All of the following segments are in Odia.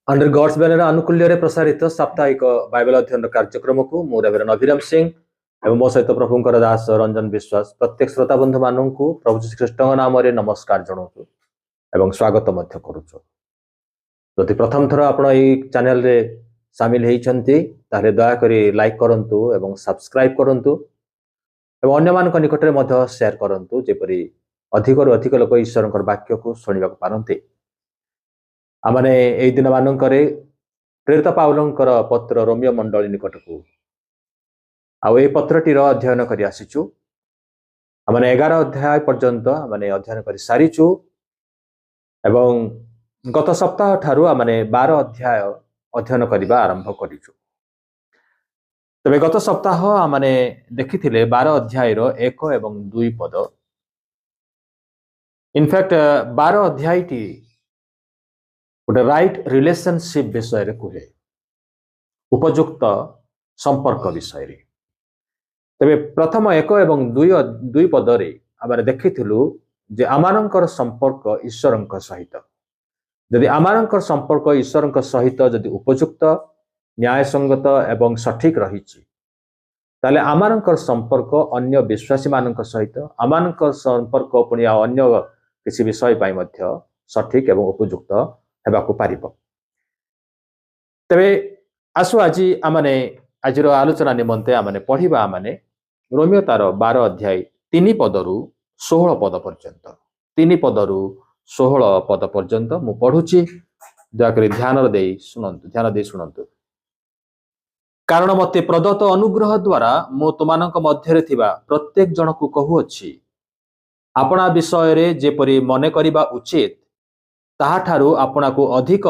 ଅଣ୍ଡର ଗଡ୍ସ ବ୍ୟାନର ଆନୁକୂଲ୍ୟରେ ପ୍ରସାରିତ ସାପ୍ତାହିକ ବାଇବେଲ ଅଧ୍ୟୟନ କାର୍ଯ୍ୟକ୍ରମକୁ ମୁଁ ରେଭରେଣ୍ଡ ଅଭିରାମ ସିଂ ଏବଂ ମୋ ସହିତ ପ୍ରଭୁଙ୍କର ଦାସ ରଞ୍ଜନ ବିଶ୍ୱାସ ପ୍ରତ୍ୟେକ ଶ୍ରୋତା ବନ୍ଧୁମାନଙ୍କୁ ପ୍ରଭୁ ଯୀଶୁଖ୍ରୀଷ୍ଟଙ୍କ ନାମରେ ନମସ୍କାର ଜଣାଉଛୁ ଏବଂ ସ୍ୱାଗତ ମଧ୍ୟ କରୁଛୁ। ଯଦି ପ୍ରଥମ ଥର ଆପଣ ଏଇ ଚ୍ୟାନେଲରେ ସାମିଲ ହେଇଛନ୍ତି, ତାହେଲେ ଦୟାକରି ଲାଇକ୍ କରନ୍ତୁ ଏବଂ ସବସ୍କ୍ରାଇବ କରନ୍ତୁ ଏବଂ ଅନ୍ୟମାନଙ୍କ ନିକଟରେ ମଧ୍ୟ ସେୟାର କରନ୍ତୁ, ଯେପରି ଅଧିକରୁ ଅଧିକ ଲୋକ ଈଶ୍ୱରଙ୍କର ବାକ୍ୟକୁ ଶୁଣିବାକୁ ପାରନ୍ତି। ଆମମାନେ ଏଇ ଦିନମାନଙ୍କରେ ପ୍ରେରିତ ପାଉଲଙ୍କର ପତ୍ର ରୋମୀୟ ମଣ୍ଡଳୀ ନିକଟକୁ ଆଉ ଏଇ ପତ୍ରଟିର ଅଧ୍ୟୟନ କରି ଆସିଛୁ। ଆମମାନେ 11 ଅଧ୍ୟାୟ ପର୍ଯ୍ୟନ୍ତ ଆମେ ଅଧ୍ୟୟନ କରି ସାରିଛୁ ଏବଂ ଗତ ସପ୍ତାହ ଠାରୁ ଆମମାନେ 12 ଅଧ୍ୟାୟ ଅଧ୍ୟୟନ କରିବା ଆରମ୍ଭ କରିଛୁ। ତେବେ ଗତ ସପ୍ତାହ ଆମମାନେ ଦେଖିଥିଲେ 12 ଅଧ୍ୟାୟର 1 ଏବଂ 2 ପଦ। ଇନଫ୍ୟାକ୍ଟ 12 ଅଧ୍ୟାୟଟି ଗୋଟେ ରାଇଟ୍ ରିଲେସନସିପ୍ ବିଷୟରେ କୁହେ, ଉପଯୁକ୍ତ ସମ୍ପର୍କ ବିଷୟରେ। ତେବେ ପ୍ରଥମ 1 ଏବଂ 2 ପଦରେ ଆମେ ଦେଖିଥିଲୁ ଯେ ଆମମାନଙ୍କର ସମ୍ପର୍କ ଈଶ୍ୱରଙ୍କ ସହିତ, ଯଦି ଆମମାନଙ୍କର ସମ୍ପର୍କ ଈଶ୍ୱରଙ୍କ ସହିତ ଯଦି ଉପଯୁକ୍ତ, ନ୍ୟାୟସଙ୍ଗତ ଏବଂ ସଠିକ ରହିଛି, ତାହେଲେ ଆମମାନଙ୍କର ସମ୍ପର୍କ ଅନ୍ୟ ବିଶ୍ୱାସୀମାନଙ୍କ ସହିତ, ଆମମାନଙ୍କର ସମ୍ପର୍କ ପୁଣି ଆଉ ଅନ୍ୟ କିଛି ବିଷୟ ପାଇଁ ମଧ୍ୟ ସଠିକ ଏବଂ ଉପଯୁକ୍ତ ହେବାକୁ ପାରିବ। ତେବେ ଆସୁ ଆଜି ଆମମାନେ ଆଜିର ଆଲୋଚନା ନିମନ୍ତେ ଆମମାନେ ପଢିବା ଆମମାନେ ରୋମୀୟ ତାର 12 ଅଧ୍ୟାୟ 3 ପଦରୁ 16 ପଦ ପର୍ଯ୍ୟନ୍ତ। 3 ପଦରୁ 16 ପଦ ପର୍ଯ୍ୟନ୍ତ ମୁଁ ପଢୁଛି, ଦୟାକରି ଧ୍ୟାନ ଦେଇ ଶୁଣନ୍ତୁ, ଧ୍ୟାନ ଦେଇ ଶୁଣନ୍ତୁ। କାରଣ ମୋତେ ପ୍ରଦତ୍ତ ଅନୁଗ୍ରହ ଦ୍ୱାରା ମୁଁ ତୁମାନଙ୍କ ମଧ୍ୟରେ ଥିବା ପ୍ରତ୍ୟେକ ଜଣକୁ କହୁଅଛି, ଆପଣା ବିଷୟରେ ଯେପରି ମନେ କରିବା ଉଚିତ ତାହାଠାରୁ ଆପଣାକୁ ଅଧିକ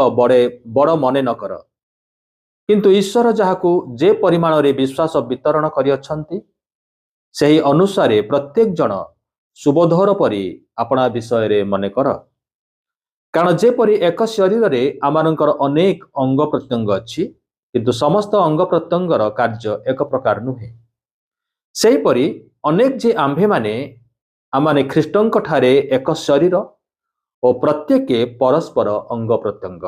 ବଡ଼ ମନେ ନ କର, କିନ୍ତୁ ଈଶ୍ୱର ଯାହାକୁ ଯେ ପରିମାଣରେ ବିଶ୍ୱାସ ବିତରଣ କରିଅଛନ୍ତି ସେହି ଅନୁସାରେ ପ୍ରତ୍ୟେକ ଜଣ ସୁବୋଧର ପରି ଆପଣା ବିଷୟରେ ମନେ କର। କାରଣ ଯେପରି ଏକ ଶରୀରରେ ଆମମାନଙ୍କର ଅନେକ ଅଙ୍ଗ ପ୍ରତ୍ୟଙ୍ଗ ଅଛି, କିନ୍ତୁ ସମସ୍ତ ଅଙ୍ଗ ପ୍ରତ୍ୟଙ୍ଗର କାର୍ଯ୍ୟ ଏକ ପ୍ରକାର ନୁହେଁ, ସେହିପରି ଅନେକ ଯେ ଆମ୍ଭେମାନେ ଆମମାନେ ଖ୍ରୀଷ୍ଟଙ୍କ ଠାରେ ଏକ ଶରୀର ଓ ପ୍ରତ୍ୟେକେ ପରସ୍ପର ଅଙ୍ଗ ପ୍ରତ୍ୟଙ୍ଗ।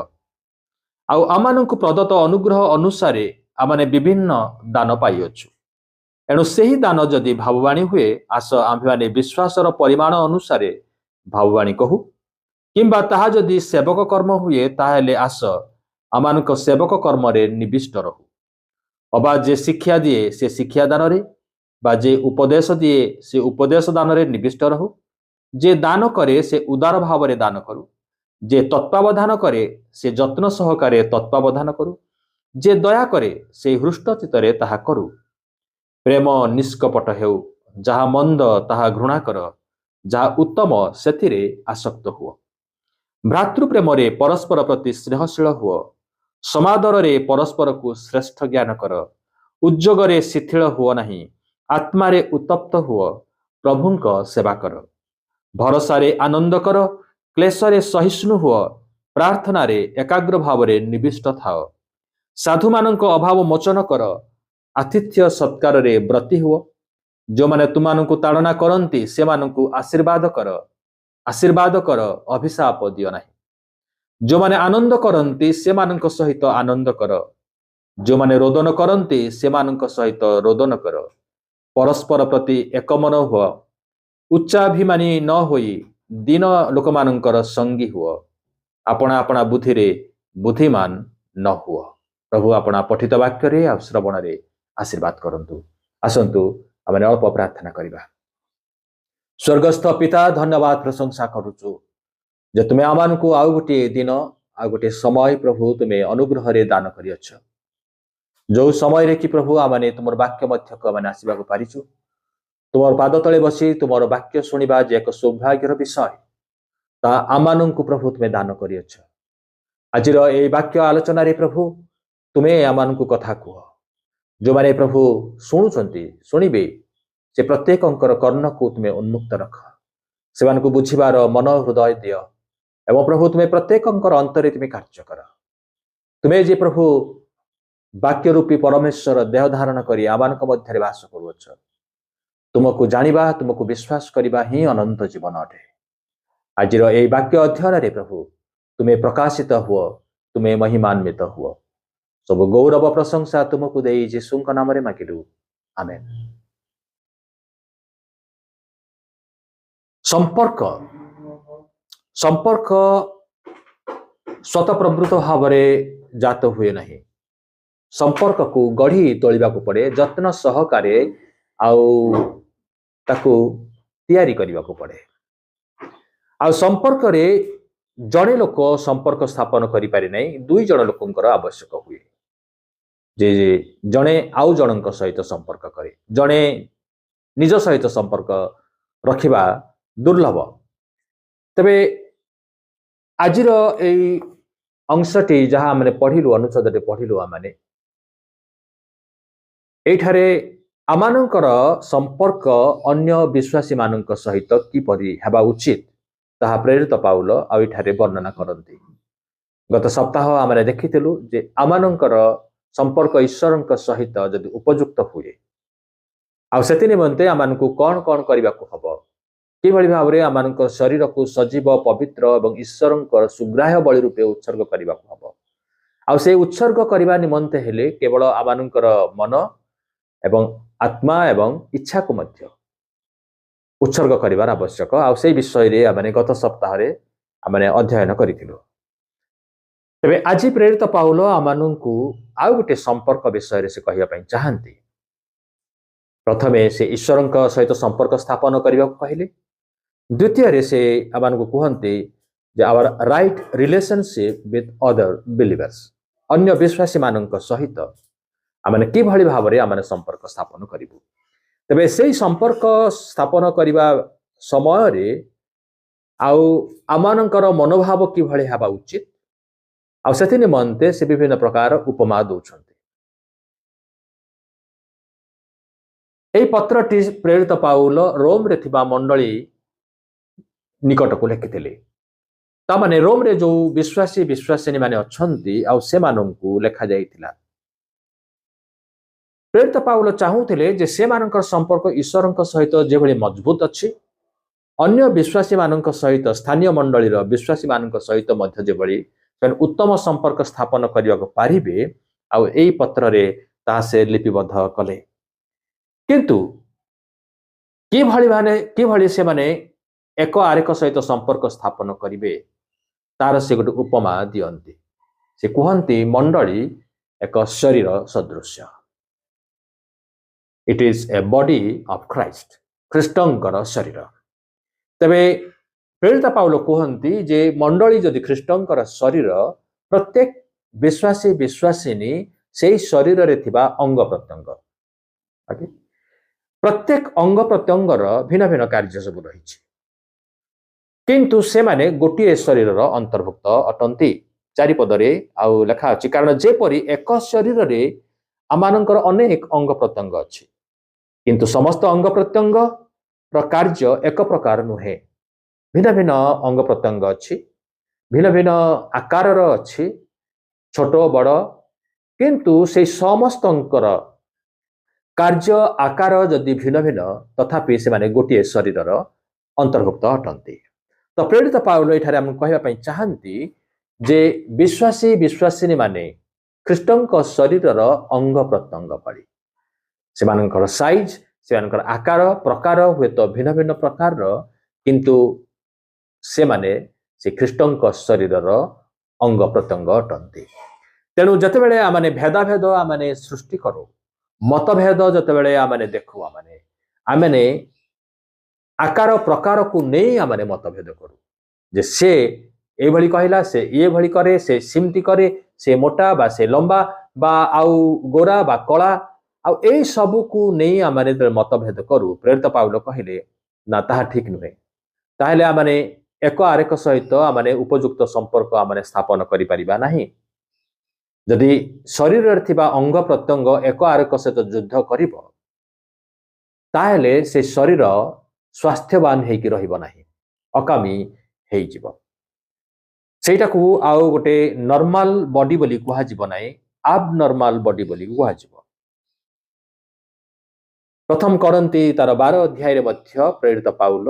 ଆଉ ଆମମାନଙ୍କୁ ପ୍ରଦତ୍ତ ଅନୁଗ୍ରହ ଅନୁସାରେ ଆମମାନେ ବିଭିନ୍ନ ଦାନ ପାଇଅଛୁ। ଏଣୁ ସେହି ଦାନ ଯଦି ଭାବବାଣୀ ହୁଏ, ଆସ ଆମ୍ଭେମାନେ ବିଶ୍ୱାସର ପରିମାଣ ଅନୁସାରେ ଭାବବାଣୀ କହୁ, କିମ୍ବା ତାହା ଯଦି ସେବକ କର୍ମ ହୁଏ, ତାହେଲେ ଆସ ଆମମାନଙ୍କ ସେବକ କର୍ମରେ ନିବିଷ୍ଟ ରହୁ। ଅବା ଯେ ଶିକ୍ଷା ଦିଏ ସେ ଶିକ୍ଷା ଦାନରେ, ବା ଯେ ଉପଦେଶ ଦିଏ ସେ ଉପଦେଶ ଦାନରେ ନିବିଷ୍ଟ ରହୁ। ଯେ ଦାନ କରେ ସେ ଉଦାର ଭାବରେ ଦାନ କରୁ, ଯେ ତତ୍ତ୍ୱାବଧାନ କରେ ସେ ଯତ୍ନ ସହକାରେ ତତ୍ତ୍ୱାବଧାନ କରୁ, ଯେ ଦୟା କରେ ସେ ହୃଷ୍ଟ ଚିତ୍ତରେ ତାହା କରୁ। ପ୍ରେମ ନିଷ୍କପଟ ହେଉ, ଯାହା ମନ୍ଦ ତାହା ଘୃଣା କର, ଯାହା ଉତ୍ତମ ସେଥିରେ ଆସକ୍ତ ହୁଅ। ଭ୍ରାତୃପ୍ରେମରେ ପରସ୍ପର ପ୍ରତି ସ୍ନେହଶୀଳ ହୁଅ, ସମାଦରରେ ପରସ୍ପରକୁ ଶ୍ରେଷ୍ଠ ଜ୍ଞାନ କର, ଉଦ୍ଯୋଗରେ ଶିଥିଳ ହୁଅ ନାହିଁ, ଆତ୍ମାରେ ଉତ୍ତପ୍ତ ହୁଅ, ପ୍ରଭୁଙ୍କ ସେବା କର। ଭରସାରେ ଆନନ୍ଦ କର, କ୍ଲେଶରେ ସହିଷ୍ଣୁ ହୁଅ, ପ୍ରାର୍ଥନାରେ ଏକାଗ୍ର ଭାବରେ ନିବିଷ୍ଟ ଥାଅ। ସାଧୁମାନଙ୍କ ଅଭାବ ମୋଚନ କର, ଆତିଥ୍ୟ ସତ୍କାରରେ ବ୍ରତୀ ହୁଅ। ଯେଉଁମାନେ ତୁମମାନଙ୍କୁ ତାଡ଼ନା କରନ୍ତି ସେମାନଙ୍କୁ ଆଶୀର୍ବାଦ କର, ଆଶୀର୍ବାଦ କର, ଅଭିଶାପ ଦିଅ ନାହିଁ। ଯେଉଁମାନେ ଆନନ୍ଦ କରନ୍ତି ସେମାନଙ୍କ ସହିତ ଆନନ୍ଦ କର, ଯେଉଁମାନେ ରୋଦନ କରନ୍ତି ସେମାନଙ୍କ ସହିତ ରୋଦନ କର। ପରସ୍ପର ପ୍ରତି ଏକମନ ହୁଅ, ଉଚ୍ଚାଭିମାନୀ ନ ହୋଇ ଦୀନ ଲୋକମାନଙ୍କର ସଙ୍ଗୀ ହୁଅ, ଆପଣା ଆପଣା ବୁଦ୍ଧିରେ ବୁଦ୍ଧିମାନ ନ ହୁଅ। ପ୍ରଭୁ ଆପଣା ପଠିତ ବାକ୍ୟରେ ଆଉ ଶ୍ରବଣରେ ଆଶୀର୍ବାଦ କରନ୍ତୁ। ଆସନ୍ତୁ ଆମେ ଅଳ୍ପ ପ୍ରାର୍ଥନା କରିବା। ସ୍ୱର୍ଗସ୍ଥ ପିତା, ଧନ୍ୟବାଦ ପ୍ରଶଂସା କରୁଛୁ ଯେ ତୁମେ ଆମମାନଙ୍କୁ ଆଉ ଗୋଟିଏ ଦିନ, ଆଉ ଗୋଟିଏ ସମୟ ପ୍ରଭୁ ତୁମେ ଅନୁଗ୍ରହରେ ଦାନ କରିଅଛ, ଯୋଉ ସମୟରେ କି ପ୍ରଭୁ ଆମମାନେ ତୁମର ବାକ୍ୟ ମଧ୍ୟକୁ ଆମେ ଆସିବାକୁ ପାରିଛୁ। ତୁମର ପାଦ ତଳେ ବସି ତୁମର ବାକ୍ୟ ଶୁଣିବା ଯେ ଏକ ସୌଭାଗ୍ୟର ବିଷୟ, ତା ଆମମାନଙ୍କୁ ପ୍ରଭୁ ତୁମେ ଦାନ କରିଅଛ। ଆଜିର ଏଇ ବାକ୍ୟ ଆଲୋଚନାରେ ପ୍ରଭୁ ତୁମେ ଆମମାନଙ୍କୁ କଥା କୁହ। ଯେଉଁମାନେ ପ୍ରଭୁ ଶୁଣୁଛନ୍ତି, ଶୁଣିବେ, ସେ ପ୍ରତ୍ୟେକଙ୍କର କର୍ଣ୍ଣକୁ ତୁମେ ଉନ୍ମୁକ୍ତ ରଖ, ସେମାନଙ୍କୁ ବୁଝିବାର ମନ ହୃଦୟ ଦିଅ ଏବଂ ପ୍ରଭୁ ତୁମେ ପ୍ରତ୍ୟେକଙ୍କର ଅନ୍ତରେ ତୁମେ କାର୍ଯ୍ୟ କର। ତୁମେ ଯେ ପ୍ରଭୁ ବାକ୍ୟ ରୂପୀ ପରମେଶ୍ୱର ଦେହ ଧାରଣ କରି ଆମମାନଙ୍କ ମଧ୍ୟରେ ବାସ କରୁଅଛ, ତୁମକୁ ଜାଣିବା, ତୁମକୁ ବିଶ୍ୱାସ କରିବା ହିଁ ଅନନ୍ତ ଜୀବନ ଅଟେ। ଆଜିର ଏଇ ବାକ୍ୟ ଅଧ୍ୟୟନରେ ପ୍ରଭୁ ତୁମେ ପ୍ରକାଶିତ ହୁଅ, ତୁମେ ମହିମାନ୍ବିତ ହୁଅ। ସବୁ ଗୌରବ ପ୍ରଶଂସା ତୁମକୁ ଦେଇ ଯୀଶୁଙ୍କ ନାମରେ ମାଗିଲୁ, ଆମେନ୍। ସମ୍ପର୍କ ସମ୍ପର୍କ ସ୍ୱତଃପ୍ରବୃତ୍ତ ଭାବରେ ଜାତ ହୁଏ ନାହିଁ। ସମ୍ପର୍କକୁ ଗଢ଼ି ତୋଳିବାକୁ ପଡ଼େ ଯତ୍ନ ସହକାରେ, ଆଉ ତାକୁ ତିଆରି କରିବାକୁ ପଡ଼େ। ଆଉ ସମ୍ପର୍କରେ ଜଣେ ଲୋକ ସମ୍ପର୍କ ସ୍ଥାପନ କରିପାରେ ନାହିଁ, ଦୁଇ ଜଣ ଲୋକଙ୍କର ଆବଶ୍ୟକ ହୁଏ। ଯେ ଜଣେ ଆଉ ଜଣଙ୍କ ସହିତ ସମ୍ପର୍କ କରେ, ଜଣେ ନିଜ ସହିତ ସମ୍ପର୍କ ରଖିବା ଦୁର୍ଲଭ। ତେବେ ଆଜିର ଏଇ ଅଂଶଟି ଯାହା ଆମେ ପଢ଼ିଲୁ, ଅନୁଚ୍ଛେଦରେ ପଢ଼ିଲୁ ଆମମାନେ, ଏଇଠାରେ ଆମମାନଙ୍କର ସମ୍ପର୍କ ଅନ୍ୟ ବିଶ୍ୱାସୀମାନଙ୍କ ସହିତ କିପରି ହେବା ଉଚିତ ତାହା ପ୍ରେରିତ ପାଉଲ ଆଉ ଏଠାରେ ବର୍ଣ୍ଣନା କରନ୍ତି। ଗତ ସପ୍ତାହ ଆମେ ଦେଖିଥିଲୁ ଯେ ଆମମାନଙ୍କର ସମ୍ପର୍କ ଈଶ୍ୱରଙ୍କ ସହିତ ଯଦି ଉପଯୁକ୍ତ ହୁଏ, ଆଉ ସେଥି ନିମନ୍ତେ ଆମମାନଙ୍କୁ କ'ଣ କ'ଣ କରିବାକୁ ହବ, କିଭଳି ଭାବରେ ଆମମାନଙ୍କ ଶରୀରକୁ ସଜୀବ, ପବିତ୍ର ଏବଂ ଈଶ୍ୱରଙ୍କର ସୁଗ୍ରାହ୍ୟ ବଳି ରୂପେ ଉତ୍ସର୍ଗ କରିବାକୁ ହବ। ଆଉ ସେ ଉତ୍ସର୍ଗ କରିବା ନିମନ୍ତେ ହେଲେ କେବଳ ଆମମାନଙ୍କର ମନ ଏବଂ ଆତ୍ମା ଏବଂ ଇଚ୍ଛାକୁ ମଧ୍ୟ ଉତ୍ସର୍ଗ କରିବାର ଆବଶ୍ୟକ। ଆଉ ସେଇ ବିଷୟରେ ଆମେ ଗତ ସପ୍ତାହରେ ଆମେ ଅଧ୍ୟୟନ କରିଥିଲୁ। ତେବେ ଆଜି ପ୍ରେରିତ ପାଉଲ ଆମମାନଙ୍କୁ ଆଉ ଗୋଟେ ସମ୍ପର୍କ ବିଷୟରେ ସେ କହିବା ପାଇଁ ଚାହାନ୍ତି। ପ୍ରଥମେ ସେ ଈଶ୍ୱରଙ୍କ ସହିତ ସମ୍ପର୍କ ସ୍ଥାପନ କରିବାକୁ କହିଲେ। ଦ୍ୱିତୀୟରେ ସେ ଆମମାନଙ୍କୁ କୁହନ୍ତି ଯେ our right relationship with other believers, ଅନ୍ୟ ବିଶ୍ୱାସୀମାନଙ୍କ ସହିତ ଆମେ କିଭଳି ଭାବରେ ଆମେ ସମ୍ପର୍କ ସ୍ଥାପନ କରିବୁ। ତେବେ ସେଇ ସମ୍ପର୍କ ସ୍ଥାପନ କରିବା ସମୟରେ ଆଉ ଆମମାନଙ୍କର ମନୋଭାବ କିଭଳି ହେବା ଉଚିତ, ଆଉ ସେଥି ନିମନ୍ତେ ସେ ବିଭିନ୍ନ ପ୍ରକାର ଉପମା ଦଉଛନ୍ତି। ଏହି ପତ୍ରଟି ପ୍ରେରିତ ପାଉଲ ରୋମରେ ଥିବା ମଣ୍ଡଳୀ ନିକଟକୁ ଲେଖିଥିଲେ। ତାମାନେ ରୋମରେ ଯୋଉ ବିଶ୍ୱାସୀ ବିଶ୍ୱାସିନୀ ମାନେ ଅଛନ୍ତି ଆଉ ସେମାନଙ୍କୁ ଲେଖାଯାଇଥିଲା। ପ୍ରେରିତ ପାଉଲ ଚାହୁଁଥିଲେ ଯେ ସେମାନଙ୍କର ସମ୍ପର୍କ ଈଶ୍ୱରଙ୍କ ସହିତ ଯେଭଳି ମଜବୁତ ଅଛି, ଅନ୍ୟ ବିଶ୍ୱାସୀମାନଙ୍କ ସହିତ, ସ୍ଥାନୀୟ ମଣ୍ଡଳୀର ବିଶ୍ୱାସୀମାନଙ୍କ ସହିତ ମଧ୍ୟ ଯେଭଳି ସେମାନେ ଉତ୍ତମ ସମ୍ପର୍କ ସ୍ଥାପନ କରିବାକୁ ପାରିବେ, ଆଉ ଏଇ ପତ୍ରରେ ତାହା ସେ ଲିପିବଦ୍ଧ କଲେ। କିନ୍ତୁ କିଭଳି ସେମାନେ ଏକ ଆରେକ ସହିତ ସମ୍ପର୍କ ସ୍ଥାପନ କରିବେ ତାର ସେ ଗୋଟେ ଉପମା ଦିଅନ୍ତି। ସେ କୁହନ୍ତି ମଣ୍ଡଳୀ ଏକ ଶରୀର ସଦୃଶ୍ୟ। It is a body of Christ, ଖ୍ରୀଷ୍ଟଙ୍କର ଶରୀର। ତେବେ ପ୍ରେରିତ ପାଉଲ କୁହନ୍ତି ଯେ ମଣ୍ଡଳୀ ଯଦି ଖ୍ରୀଷ୍ଟଙ୍କର ଶରୀର, ପ୍ରତ୍ୟେକ ବିଶ୍ୱାସୀ ବିଶ୍ୱାସିନୀ ସେଇ ଶରୀରରେ ଥିବା ଅଙ୍ଗ ପ୍ରତ୍ୟଙ୍ଗ। ପ୍ରତ୍ୟେକ ଅଙ୍ଗ ପ୍ରତ୍ୟଙ୍ଗର ଭିନ୍ନ ଭିନ୍ନ କାର୍ଯ୍ୟ ସବୁ ରହିଛି, କିନ୍ତୁ ସେମାନେ ଗୋଟିଏ ଶରୀରର ଅନ୍ତର୍ଭୁକ୍ତ ଅଟନ୍ତି। 4 ପଦରେ ଆଉ ଲେଖା ଅଛି, କାରଣ ଯେପରି ଏକ ଶରୀରରେ ଆମମାନଙ୍କର ଅନେକ ଅଙ୍ଗ ପ୍ରତ୍ୟଙ୍ଗ ଅଛି, କିନ୍ତୁ ସମସ୍ତ ଅଙ୍ଗ ପ୍ରତ୍ୟଙ୍ଗର କାର୍ଯ୍ୟ ଏକ ପ୍ରକାର ନୁହେଁ। ଭିନ୍ନ ଭିନ୍ନ ଅଙ୍ଗ ପ୍ରତ୍ୟଙ୍ଗ ଅଛି, ଭିନ୍ନ ଭିନ୍ନ ଆକାରର ଅଛି, ଛୋଟ ବଡ଼, କିନ୍ତୁ ସେଇ ସମସ୍ତଙ୍କର କାର୍ଯ୍ୟ ଆକାର ଯଦି ଭିନ୍ନ ଭିନ୍ନ, ତଥାପି ସେମାନେ ଗୋଟିଏ ଶରୀରର ଅନ୍ତର୍ଭୁକ୍ତ ଅଟନ୍ତି। ତ ପ୍ରେରିତ ପାଉଲ ଏଠାରେ ଆମକୁ କହିବା ପାଇଁ ଚାହାନ୍ତି ଯେ ବିଶ୍ୱାସୀ ବିଶ୍ୱାସିନୀ ମାନେ ଖ୍ରୀଷ୍ଟଙ୍କ ଶରୀରର ଅଙ୍ଗ ପ୍ରତ୍ୟଙ୍ଗ ଭଳି। ସେମାନଙ୍କର ସାଇଜ, ସେମାନଙ୍କର ଆକାର ପ୍ରକାର ହୁଏତ ଭିନ୍ନ ଭିନ୍ନ ପ୍ରକାରର, କିନ୍ତୁ ସେମାନେ ସେ ଖ୍ରୀଷ୍ଟଙ୍କ ଶରୀରର ଅଙ୍ଗ ପ୍ରତ୍ୟଙ୍ଗ ଅଟନ୍ତି। ତେଣୁ ଯେତେବେଳେ ଆମମାନେ ଭେଦାଭେଦ ଆମମାନେ ସୃଷ୍ଟି କରୁ, ମତଭେଦ ଯେତେବେଳେ ଆମମାନେ ଦେଖୁ, ଆମେମାନେ ଆକାର ପ୍ରକାରକୁ ନେଇ ଆମମାନେ ମତଭେଦ କରୁ, ଯେ ସେ ଏଇଭଳି କହିଲା, ସେ ଇଏ ଭଳି କରେ, ସେ ସେମିତି କରେ, ସେ ମୋଟା ବା ସେ ଲମ୍ବା ବା ଆଉ ଗୋରା ବା କଳା, ଆଉ ଏଇ ସବୁକୁ ନେଇ ଆମମାନେ ଯେତେବେଳେ ମତଭେଦ କରୁ, ପ୍ରେରିତ ପାଉଲ କହିଲେ ନା ତାହା ଠିକ ନୁହେଁ। ତାହେଲେ ଆମମାନେ ଏକ ଆରେକ ସହିତ ଆମମାନେ ଉପଯୁକ୍ତ ସମ୍ପର୍କ ଆମମାନେ ସ୍ଥାପନ କରିପାରିବା ନାହିଁ। ଯଦି ଶରୀରରେ ଥିବା ଅଙ୍ଗ ପ୍ରତ୍ୟଙ୍ଗ ଏକ ଆରେକ ସହିତ ଯୁଦ୍ଧ କରିବ, ତାହେଲେ ସେ ଶରୀର ସ୍ୱାସ୍ଥ୍ୟବାନ ହେଇକି ରହିବ ନାହିଁ, ଅକାମୀ ହେଇଯିବ। ସେଇଟାକୁ ଆଉ ଗୋଟେ ନର୍ମାଲ ବଡି ବୋଲି କୁହାଯିବ ନାହିଁ, ଆବନର୍ମାଲ ବଡି ବୋଲି କୁହାଯିବ। ପ୍ରଥମ କରନ୍ତି ତାର 12 ଅଧ୍ୟାୟରେ ମଧ୍ୟ ପ୍ରେରିତ ପାଉଲ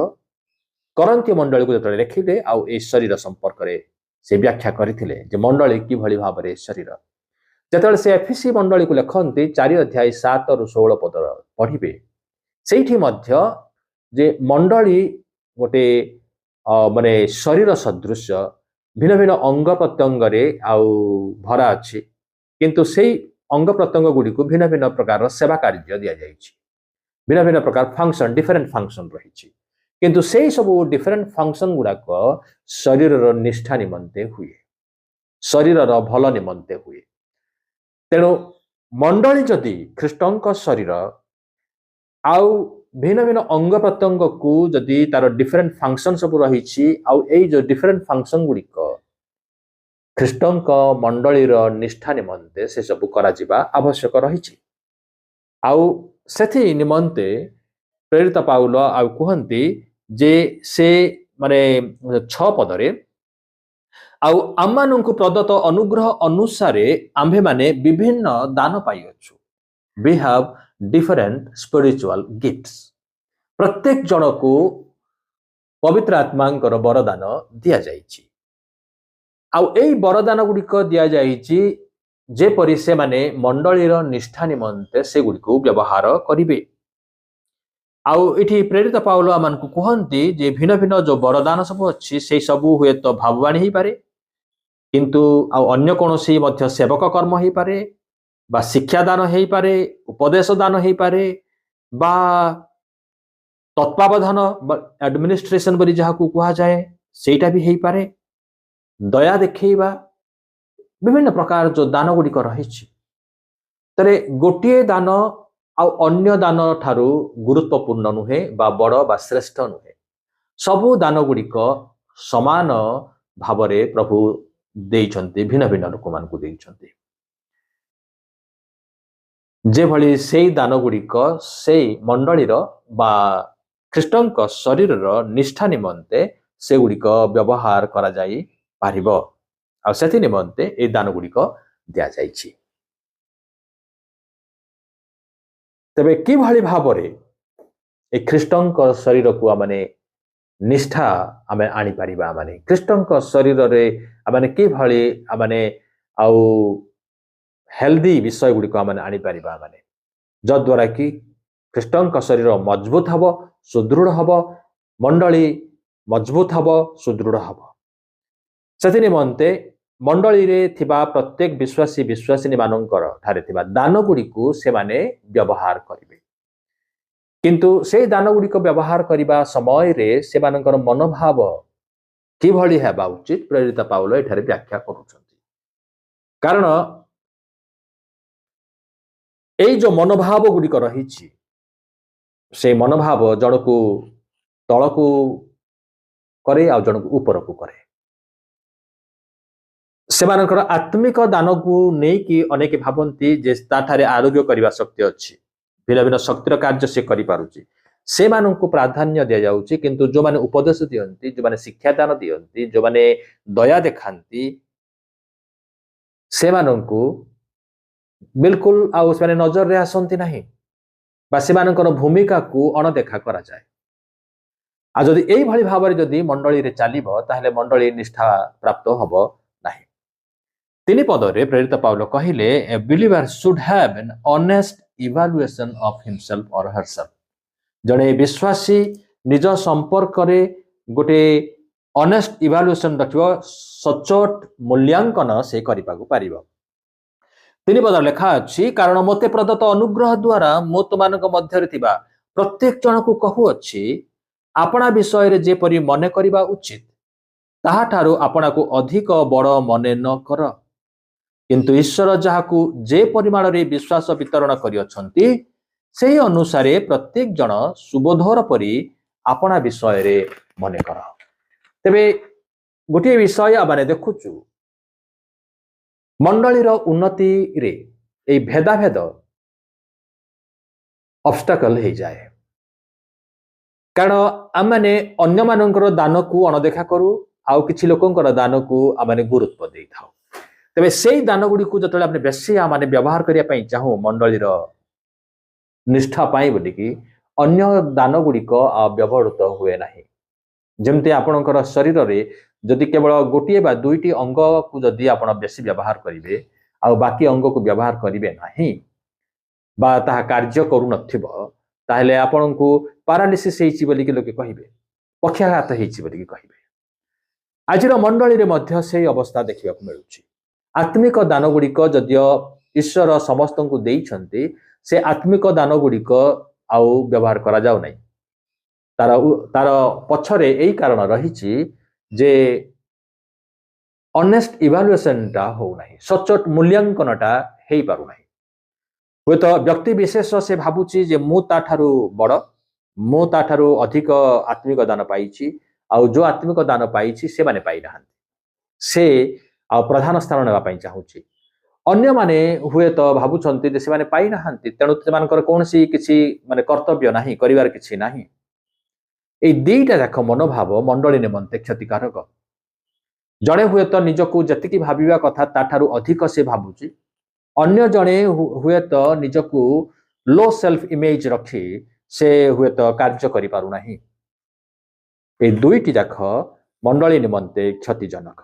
କରନ୍ତି ମଣ୍ଡଳୀକୁ ଯେତେବେଳେ ଲେଖିଲେ, ଆଉ ଏଇ ଶରୀର ସମ୍ପର୍କରେ ସେ ବ୍ୟାଖ୍ୟା କରିଥିଲେ ଯେ ମଣ୍ଡଳୀ କିଭଳି ଭାବରେ ଶରୀର। ଯେତେବେଳେ ସେ ଏଫିସି ମଣ୍ଡଳୀକୁ ଲେଖନ୍ତି 4 ଅଧ୍ୟାୟ 7ରୁ 16 ପଦ ପଢିବେ, ସେଇଠି ମଧ୍ୟ ଯେ ମଣ୍ଡଳୀ ଗୋଟେ ମାନେ ଶରୀର ସଦୃଶ୍ୟ, ଭିନ୍ନ ଭିନ୍ନ ଅଙ୍ଗ ପ୍ରତ୍ୟଙ୍ଗରେ ଆଉ ଭରା ଅଛି, କିନ୍ତୁ ସେଇ ଅଙ୍ଗ ପ୍ରତ୍ୟଙ୍ଗ ଗୁଡ଼ିକୁ ଭିନ୍ନ ଭିନ୍ନ ପ୍ରକାରର ସେବା କାର୍ଯ୍ୟ ଦିଆଯାଇଛି, ଭିନ୍ନ ଭିନ୍ନ ପ୍ରକାର ଫଙ୍କସନ, ଡିଫରେଣ୍ଟ ଫଙ୍କସନ ରହିଛି, କିନ୍ତୁ ସେଇ ସବୁ ଡିଫରେଣ୍ଟ ଫଙ୍କସନ ଗୁଡାକ ଶରୀରର ନିଷ୍ଠା ନିମନ୍ତେ ହୁଏ, ଶରୀରର ଭଲ ନିମନ୍ତେ ହୁଏ। ତେଣୁ ମଣ୍ଡଳୀ ଯଦି ଖ୍ରୀଷ୍ଟଙ୍କ ଶରୀର ଆଉ ଭିନ୍ନ ଭିନ୍ନ ଅଙ୍ଗ ପ୍ରତ୍ୟଙ୍ଗକୁ ଯଦି ତାର ଡିଫରେଣ୍ଟ ଫଙ୍କସନ ସବୁ ରହିଛି, ଆଉ ଏଇ ଯୋଉ ଡିଫରେଣ୍ଟ ଫଙ୍କସନ ଗୁଡ଼ିକ ଖ୍ରୀଷ୍ଟଙ୍କ ମଣ୍ଡଳୀର ନିଷ୍ଠା ନିମନ୍ତେ ସେସବୁ କରାଯିବା ଆବଶ୍ୟକ ରହିଛି। ଆଉ ସେଥି ନିମନ୍ତେ ପ୍ରେରିତ ପାଉଲ ଆଉ କୁହନ୍ତି ଯେ ସେ ମାନେ 6 ପଦରେ, ଆଉ ଆମମାନଙ୍କୁ ପ୍ରଦତ୍ତ ଅନୁଗ୍ରହ ଅନୁସାରେ ଆମ୍ଭେମାନେ ବିଭିନ୍ନ ଦାନ ପାଇଅଛୁ। We have different spiritual gifts. ପ୍ରତ୍ୟେକ ଜଣକୁ ପବିତ୍ର ଆତ୍ମାଙ୍କର ବରଦାନ ଦିଆଯାଇଛି। ଆଉ ଏଇ ବରଦାନ ଗୁଡ଼ିକ ଦିଆଯାଇଛି ଯେପରି ସେମାନେ ମଣ୍ଡଳୀର ନିଷ୍ଠା ନିମନ୍ତେ ସେଗୁଡ଼ିକୁ ବ୍ୟବହାର କରିବେ। ଆଉ ଏଠି ପ୍ରେରିତ ପାଉଲ ଆମମାନଙ୍କୁ କୁହନ୍ତି ଯେ ଭିନ୍ନ ଭିନ୍ନ ଯୋଉ ବରଦାନ ସବୁ ଅଛି ସେଇ ସବୁ ହୁଏତ ଭାବବାଣୀ ହେଇପାରେ, କିନ୍ତୁ ଆଉ ଅନ୍ୟ କୌଣସି ମଧ୍ୟ ସେବକ କର୍ମ ହେଇପାରେ, ବା ଶିକ୍ଷାଦାନ ହେଇପାରେ, ଉପଦେଶ ଦାନ ହେଇପାରେ, ବା ତତ୍ତ୍ୱାବଧାନ ବା ଆଡମିନିଷ୍ଟ୍ରେସନ ବୋଲି ଯାହାକୁ କୁହାଯାଏ ସେଇଟା ବି ହେଇପାରେ, ଦୟା ଦେଖେଇବା, ବିଭିନ୍ନ ପ୍ରକାର ଯୋଉ ଦାନ ଗୁଡ଼ିକ ରହିଛି। ତେବେ ଗୋଟିଏ ଦାନ ଆଉ ଅନ୍ୟ ଦାନ ଠାରୁ ଗୁରୁତ୍ୱପୂର୍ଣ୍ଣ ନୁହେଁ ବା ବଡ଼ ବା ଶ୍ରେଷ୍ଠ ନୁହେଁ। ସବୁ ଦାନ ଗୁଡ଼ିକ ସମାନ ଭାବରେ ପ୍ରଭୁ ଦେଇଛନ୍ତି, ଭିନ୍ନ ଭିନ୍ନ ଲୋକମାନଙ୍କୁ ଦେଇଛନ୍ତି। ଯେଭଳି ସେଇ ଦାନ ଗୁଡ଼ିକ ସେଇ ମଣ୍ଡଳୀର ବା ଖ୍ରୀଷ୍ଟଙ୍କ ଶରୀରର ନିଷ୍ଠା ନିମନ୍ତେ ସେଗୁଡ଼ିକ ବ୍ୟବହାର କରାଯାଇ ପାରିବ, ଆଉ ସେଥି ନିମନ୍ତେ ଏଇ ଦାନ ଗୁଡ଼ିକ ଦିଆଯାଇଛି। ତେବେ କିଭଳି ଭାବରେ ଏ ଖ୍ରୀଷ୍ଟଙ୍କ ଶରୀରକୁ ଆମେ ନିଷ୍ଠା ଆମେ ଆଣିପାରିବା, ମାନେ ଖ୍ରୀଷ୍ଟଙ୍କ ଶରୀରରେ ଆମେ କିଭଳି ଆମେ ଆଉ ହେଲ୍ଦି ବିଷୟ ଗୁଡ଼ିକ ଆମେ ଆଣିପାରିବା, ମାନେ ଯଦ୍ୱାରା କି ଖ୍ରୀଷ୍ଟଙ୍କ ଶରୀର ମଜବୁତ ହବ, ସୁଦୃଢ଼ ହବ, ମଣ୍ଡଳୀ ମଜବୁତ ହବ, ସୁଦୃଢ଼ ହବ। ସେଥି ନିମନ୍ତେ ମଣ୍ଡଳୀରେ ଥିବା ପ୍ରତ୍ୟେକ ବିଶ୍ୱାସୀ ବିଶ୍ୱାସିନୀ ମାନଙ୍କର ଠାରେ ଥିବା ଦାନ ଗୁଡ଼ିକୁ ସେମାନେ ବ୍ୟବହାର କରିବେ। କିନ୍ତୁ ସେଇ ଦାନ ଗୁଡ଼ିକ ବ୍ୟବହାର କରିବା ସମୟରେ ସେମାନଙ୍କର ମନୋଭାବ କିଭଳି ହେବା ଉଚିତ ପ୍ରେରିତ ପାଉଲ ଏଠାରେ ବ୍ୟାଖ୍ୟା କରୁଛନ୍ତି। କାରଣ ଏଇ ଯୋଉ ମନୋଭାବ ଗୁଡ଼ିକ ରହିଛି ସେଇ ମନୋଭାବ ଜଣକୁ ତଳକୁ କରେ ଆଉ ଜଣକୁ ଉପରକୁ କରେ। ସେମାନଙ୍କର ଆତ୍ମିକ ଦାନକୁ ନେଇକି ଅନେକ ଭାବନ୍ତି ଯେ ତାଠାରେ ଆରୋଗ୍ୟ କରିବା ଶକ୍ତି ଅଛି, ଭିନ୍ନ ଭିନ୍ନ ଶକ୍ତିର କାର୍ଯ୍ୟ ସେ କରିପାରୁଛି, ସେମାନଙ୍କୁ ପ୍ରାଧାନ୍ୟ ଦିଆଯାଉଛି। କିନ୍ତୁ ଯୋଉମାନେ ଉପଦେଶ ଦିଅନ୍ତି, ଯୋଉମାନେ ଶିକ୍ଷାଦାନ ଦିଅନ୍ତି, ଯୋଉମାନେ ଦୟା ଦେଖାନ୍ତି, ସେମାନଙ୍କୁ ବିଲକୁଲ ଆଉ ସେମାନେ ନଜରରେ ଆସନ୍ତି ନାହିଁ ବା ସେମାନଙ୍କର ଭୂମିକାକୁ ଅଣଦେଖା କରାଯାଏ। ଆଉ ଯଦି ଏଇଭଳି ଭାବରେ ଯଦି ମଣ୍ଡଳୀରେ ଚାଲିବ ତାହେଲେ ମଣ୍ଡଳୀ ନିଷ୍ଠା ପ୍ରାପ୍ତ ହବ ନାହିଁ। 3 ପଦରେ ପ୍ରେରିତ ପାଉଲ କହିଲେ, a believer should have an honest evaluation of himself or herself. ଜଣେ ବିଶ୍ୱାସୀ ନିଜ ସମ୍ପର୍କରେ ଗୋଟେ ଅନେଷ୍ଟ ଇଭାଲୁଏସନ ରଖିବ, ସଚ୍ଚୋଟ ମୂଲ୍ୟାଙ୍କନ ସେ କରିବାକୁ ପାରିବ। 3 ପଦରେ ଲେଖା ଅଛି, କାରଣ ମୋତେ ପ୍ରଦତ୍ତ ଅନୁଗ୍ରହ ଦ୍ୱାରା ମୁଁ ତୁମମାନଙ୍କ ମଧ୍ୟରେ ଥିବା ପ୍ରତ୍ୟେକ ଜଣକୁ କହୁଅଛି, ଆପଣା ବିଷୟରେ ଯେପରି ମନେ କରିବା ଉଚିତ ତାହାଠାରୁ ଆପଣାକୁ ଅଧିକ ବଡ଼ ମନେ ନ କର, କିନ୍ତୁ ଈଶ୍ୱର ଯାହାକୁ ଯେ ପରିମାଣରେ ବିଶ୍ୱାସ ବିତରଣ କରିଅଛନ୍ତି ସେହି ଅନୁସାରେ ପ୍ରତ୍ୟେକ ଜଣ ସୁବୋଧର ପରି ଆପଣା ବିଷୟରେ ମନେ କର। ତେବେ ଗୋଟିଏ ବିଷୟ ଆମେ ଦେଖୁଛୁ, ମଣ୍ଡଳୀର ଉନ୍ନତିରେ ଏଇ ଭେଦାଭେଦ ଅବଷ୍ଟାକଲ ହେଇଯାଏ। କାରଣ ଆମମାନେ ଅନ୍ୟମାନଙ୍କର ଦାନକୁ ଅଣଦେଖା କରୁ, ଆଉ କିଛି ଲୋକଙ୍କର ଦାନକୁ ଆମମାନେ ଗୁରୁତ୍ୱ ଦେଇଥାଉ। ତେବେ ସେଇ ଦାନ ଗୁଡ଼ିକୁ ଯେତେବେଳେ ଆମେ ବେଶୀ ଆମମାନେ ବ୍ୟବହାର କରିବା ପାଇଁ ଚାହୁଁ ମଣ୍ଡଳୀର ନିଷ୍ଠା ପାଇଁ ବୋଲିକି, ଅନ୍ୟ ଦାନ ଗୁଡ଼ିକ ଆଉ ବ୍ୟବହୃତ ହୁଏ ନାହିଁ। ଯେମିତି ଆପଣଙ୍କର ଶରୀରରେ ଯଦି କେବଳ ଗୋଟିଏ ବା ଦୁଇଟି ଅଙ୍ଗକୁ ଯଦି ଆପଣ ବେଶୀ ବ୍ୟବହାର କରିବେ ଆଉ ବାକି ଅଙ୍ଗକୁ ବ୍ୟବହାର କରିବେ ନାହିଁ ବା ତାହା କାର୍ଯ୍ୟ କରୁନଥିବ, ତାହେଲେ ଆପଣଙ୍କୁ ପାରାଲିସିସ୍ ହେଇଛି ବୋଲିକି ଲୋକେ କହିବେ, ପକ୍ଷାଘାତ ହେଇଛି ବୋଲିକି କହିବେ। ଆଜିର ମଣ୍ଡଳୀରେ ମଧ୍ୟ ସେଇ ଅବସ୍ଥା ଦେଖିବାକୁ ମିଳୁଛି। ଆତ୍ମିକ ଦାନ ଗୁଡ଼ିକ ଯଦିଓ ଈଶ୍ୱର ସମସ୍ତଙ୍କୁ ଦେଇଛନ୍ତି, ସେ ଆତ୍ମିକ ଦାନ ଗୁଡ଼ିକ ଆଉ ବ୍ୟବହାର କରାଯାଉ ନାହିଁ। ତାର ପଛରେ ଏଇ କାରଣ ରହିଛି ଯେ ଅନେଷ୍ଟ ଇଭାଲୁଏସନଟା ହଉନାହିଁ, ସଚ୍ଚୋଟ ମୂଲ୍ୟାଙ୍କନଟା ହେଇପାରୁନାହିଁ। ହୁଏତ ବ୍ୟକ୍ତି ବିଶେଷ ସେ ଭାବୁଛି ଯେ ମୁଁ ତାଠାରୁ ବଡ଼, ମୁଁ ତାଠାରୁ ଅଧିକ ଆତ୍ମିକ ଦାନ ପାଇଛି, ଆଉ ଯୋଉ ଆତ୍ମିକ ଦାନ ପାଇଛି ସେମାନେ ପାଇନାହାନ୍ତି, ସେ ଆଉ ପ୍ରଧାନ ସ୍ଥାନ ନେବା ପାଇଁ ଚାହୁଁଛି। ଅନ୍ୟମାନେ ହୁଏତ ଭାବୁଛନ୍ତି ଯେ ସେମାନେ ପାଇନାହାନ୍ତି, ତେଣୁ ସେମାନଙ୍କର କୌଣସି କିଛି କର୍ତ୍ତବ୍ୟ ନାହିଁ, କରିବାର କିଛି ନାହିଁ। ଏଇ ଦିଟା ଯାକ ମନୋଭାବ ମଣ୍ଡଳୀ ନିମନ୍ତେ କ୍ଷତିକାରକ। ଜଣେ ହୁଏତ ନିଜକୁ ଯେତିକି ଭାବିବା କଥା ତାଠାରୁ ଅଧିକ ସେ ଭାବୁଛି, ଅନ୍ୟ ଜଣେ ହୁଏତ ନିଜକୁ ଲୋ ସେଲ୍ଫ ଇମେଜ ରଖି ସେ ହୁଏତ କାର୍ଯ୍ୟ କରିପାରୁନାହିଁ। ଏଇ ଦୁଇଟି ଯାକ ମଣ୍ଡଳୀ ନିମନ୍ତେ କ୍ଷତିଜନକ।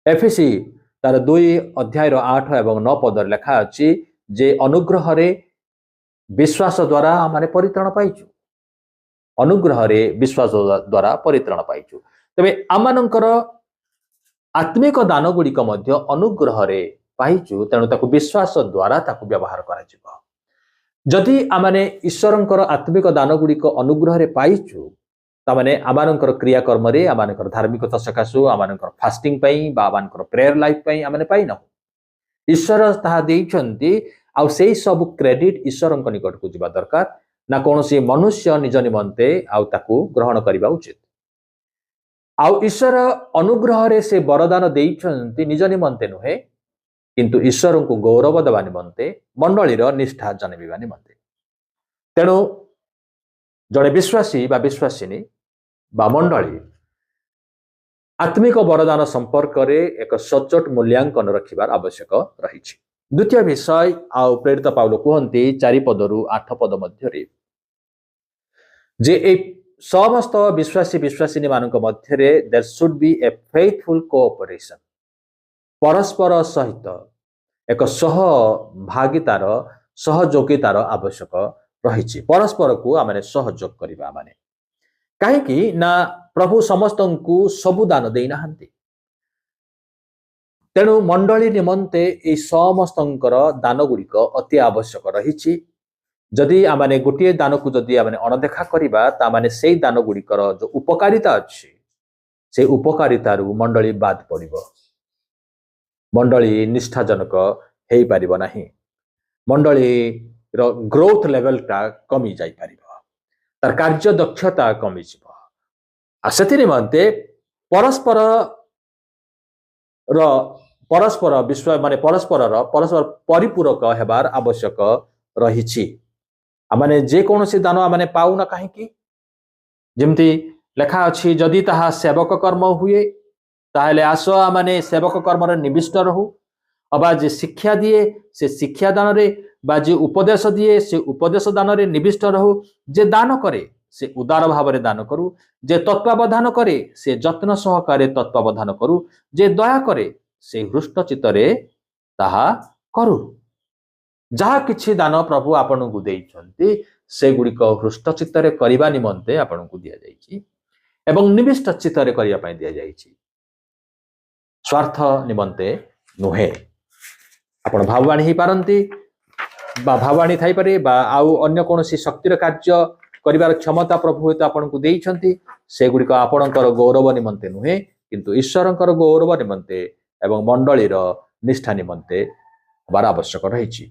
ଏଫିସି ତାର 2 ଅଧ୍ୟାୟର 8 ଏବଂ 9 ପଦରେ ଲେଖା ଅଛି ଯେ ଅନୁଗ୍ରହରେ ବିଶ୍ୱାସ ଦ୍ୱାରା ଆମେ ପରିତ୍ରାଣ ପାଇଛୁ, ଅନୁଗ୍ରହରେ ବିଶ୍ୱାସ ଦ୍ୱାରା ପରିତ୍ରାଣ ପାଇଛୁ। ତେବେ ଆମମାନଙ୍କର ଆତ୍ମିକ ଦାନ ଗୁଡ଼ିକ ମଧ୍ୟ ଅନୁଗ୍ରହରେ ପାଇଛୁ, ତେଣୁ ତାକୁ ବିଶ୍ୱାସ ଦ୍ୱାରା ତାକୁ ବ୍ୟବହାର କରାଯିବ। ଯଦି ଆମମାନେ ଈଶ୍ୱରଙ୍କର ଆତ୍ମିକ ଦାନ ଗୁଡ଼ିକ ଅନୁଗ୍ରହରେ ପାଇଛୁ, ତାମାନେ ଆମମାନଙ୍କର କ୍ରିୟାକର୍ମରେ, ଆମମାନଙ୍କର ଧାର୍ମିକତା ସକାଶୁ, ଆମମାନଙ୍କର ଫାଷ୍ଟିଂ ପାଇଁ ବା ଆମମାନଙ୍କର ପ୍ରେୟର ଲାଇଫ ପାଇଁ ଆମମାନେ ପାଇନାହୁଁ। ଈଶ୍ୱର ତାହା ଦେଇଛନ୍ତି, ଆଉ ସେଇ ସବୁ କ୍ରେଡିଟ ଈଶ୍ୱରଙ୍କ ନିକଟକୁ ଯିବା ଦରକାର, ନା କୌଣସି ମନୁଷ୍ୟ ନିଜ ନିମନ୍ତେ ଆଉ ତାକୁ ଗ୍ରହଣ କରିବା ଉଚିତ। ଆଉ ଈଶ୍ୱର ଅନୁଗ୍ରହରେ ସେ ବରଦାନ ଦେଇଛନ୍ତି ନିଜ ନିମନ୍ତେ ନୁହେଁ, କିନ୍ତୁ ଈଶ୍ୱରଙ୍କୁ ଗୌରବ ଦେବା ନିମନ୍ତେ, ମଣ୍ଡଳୀର ନିଷ୍ଠା ଜନ୍ମିବା ନିମନ୍ତେ। ତେଣୁ ଜଣେ ବିଶ୍ୱାସୀ ବା ବିଶ୍ୱାସିନୀ ବା ମଣ୍ଡଳୀ ଆତ୍ମିକ ବରଦାନ ସମ୍ପର୍କରେ ଏକ ସଚ୍ଚୋଟ ମୂଲ୍ୟାଙ୍କନ ରଖିବାର ଆବଶ୍ୟକ ରହିଛି। ଦ୍ୱିତୀୟ ବିଷୟ, ଆଉ ପ୍ରେରିତ ପାଉଲ କୁହନ୍ତି 4 ପଦରୁ 8 ପଦ ମଧ୍ୟରେ ଯେ ଏଇ ସମସ୍ତ ବିଶ୍ୱାସୀ ବିଶ୍ୱାସିନୀ ମାନଙ୍କ ମଧ୍ୟରେ there should be a faithful cooperation, ପରସ୍ପର ସହିତ ଏକ ସହଭାଗିତାର, ସହଯୋଗିତାର ଆବଶ୍ୟକ ରହିଛି। ପରସ୍ପରକୁ ଆମେ ସହଯୋଗ କରିବା ମାନେ, କାହିଁକି ନା ପ୍ରଭୁ ସମସ୍ତଙ୍କୁ ସବୁ ଦାନ ଦେଇନାହାନ୍ତି। ତେଣୁ ମଣ୍ଡଳୀ ନିମନ୍ତେ ଏଇ ସମସ୍ତଙ୍କର ଦାନ ଗୁଡ଼ିକ ଅତି ଆବଶ୍ୟକ ରହିଛି। ଯଦି ଆମମାନେ ଗୋଟିଏ ଦାନକୁ ଯଦି ଆମେ ଅଣଦେଖା କରିବା, ତାମାନେ ସେଇ ଦାନ ଗୁଡ଼ିକର ଯୋଉ ଉପକାରିତା ଅଛି, ସେଇ ଉପକାରିତାରୁ ମଣ୍ଡଳୀ ବାଦ ପଡ଼ିବ, ମଣ୍ଡଳୀ ନିଷ୍ଠାଜନକ ହେଇପାରିବ ନାହିଁ, ମଣ୍ଡଳୀର ଗ୍ରୋଥ ଲେଭେଲଟା କମି ଯାଇପାରିବ, ତାର କାର୍ଯ୍ୟ ଦକ୍ଷତା କମିଯିବ। ଆଉ ସେଥି ନିମନ୍ତେ ପରସ୍ପର ବିଶ୍ୱାସ ମାନେ ପରସ୍ପରର ପରସ୍ପର ପରିପୂରକ ହେବାର ଆବଶ୍ୟକ ରହିଛି। ଆମମାନେ ଯେକୌଣସି ଦାନ ଆମମାନେ ପାଉନା କାହିଁକି, ଯେମିତି ଲେଖା ଅଛି, ଯଦି ତାହା ସେବକ କର୍ମ ହୁଏ ତାହେଲେ ଆସ ଆମମାନେ ସେବକ କର୍ମରେ ନିବିଷ୍ଟ ରହୁ, ଅବା ଯେ ଶିକ୍ଷା ଦିଏ ସେ ଶିକ୍ଷା ଦାନରେ, ବା ଯେ ଉପଦେଶ ଦିଏ ସେ ଉପଦେଶ ଦାନରେ ନିବିଷ୍ଟ ରହୁ। ଯେ ଦାନ କରେ ସେ ଉଦାର ଭାବରେ ଦାନ କରୁ, ଯେ ତତ୍ତ୍ୱାବଧାନ କରେ ସେ ଯତ୍ନ ସହକାରେ ତତ୍ତ୍ୱାବଧାନ କରୁ, ଯେ ଦୟା କରେ ସେ ହୃଷ୍ଟ ଚିତ୍ତରେ ତାହା କରୁ। ଯାହା କିଛି ଦାନ ପ୍ରଭୁ ଆପଣଙ୍କୁ ଦେଇଛନ୍ତି ସେଗୁଡ଼ିକ ହୃଷ୍ଟ ଚିତ୍ତରେ କରିବା ନିମନ୍ତେ ଆପଣଙ୍କୁ ଦିଆଯାଇଛି ଏବଂ ନିବିଷ୍ଟ ଚିତ୍ତରେ କରିବା ପାଇଁ ଦିଆଯାଇଛି, ସ୍ୱାର୍ଥ ନିମନ୍ତେ ନୁହେଁ। ଆପଣ ଭାବବାଣୀ ହେଇପାରନ୍ତି ବା ଭାବବାଣୀ ଥାଇପାରେ ବା ଆଉ ଅନ୍ୟ କୌଣସି ଶକ୍ତିର କାର୍ଯ୍ୟ କରିବାର କ୍ଷମତା ପ୍ରଭୁ ହୁଏତ ଆପଣଙ୍କୁ ଦେଇଛନ୍ତି, ସେଗୁଡ଼ିକ ଆପଣଙ୍କର ଗୌରବ ନିମନ୍ତେ ନୁହେଁ, କିନ୍ତୁ ଈଶ୍ୱରଙ୍କର ଗୌରବ ନିମନ୍ତେ ଏବଂ ମଣ୍ଡଳୀର ନିଷ୍ଠା ନିମନ୍ତେ ହେବାର ଆବଶ୍ୟକ ରହିଛି।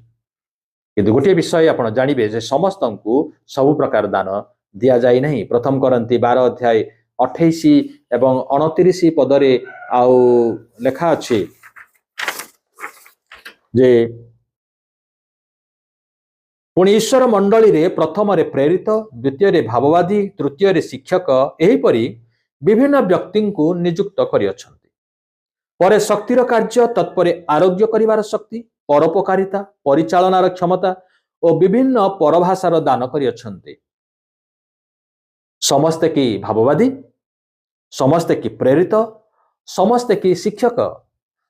କିନ୍ତୁ ଗୋଟିଏ ବିଷୟ ଆପଣ ଜାଣିବେ ଯେ ସମସ୍ତଙ୍କୁ ସବୁ ପ୍ରକାର ଦାନ ଦିଆଯାଇ ନାହିଁ। ପ୍ରଥମ କରିନ୍ଥୀ 12 ଅଧ୍ୟାୟ 28 ଏବଂ 29 ପଦରେ ଆଉ ଲେଖା ଅଛି ଯେ ପୁଣି ଈଶ୍ୱର ମଣ୍ଡଳୀରେ ପ୍ରଥମରେ ପ୍ରେରିତ, ଦ୍ୱିତୀୟରେ ଭାବବାଦୀ, ତୃତୀୟରେ ଶିକ୍ଷକ, ଏହିପରି ବିଭିନ୍ନ ବ୍ୟକ୍ତିଙ୍କୁ ନିଯୁକ୍ତ କରିଅଛନ୍ତି। ପରେ ଶକ୍ତିର କାର୍ଯ୍ୟ, ତତ୍ପରେ ଆରୋଗ୍ୟ କରିବାର ଶକ୍ତି, ପରୋପକାରିତା, ପରିଚାଳନାର କ୍ଷମତା ଓ ବିଭିନ୍ନ ପରଭାଷାର ଦାନ କରିଅଛନ୍ତି। ସମସ୍ତେ କି ଭାବବାଦୀ? ସମସ୍ତେ କି ପ୍ରେରିତ? ସମସ୍ତେ କି ଶିକ୍ଷକ?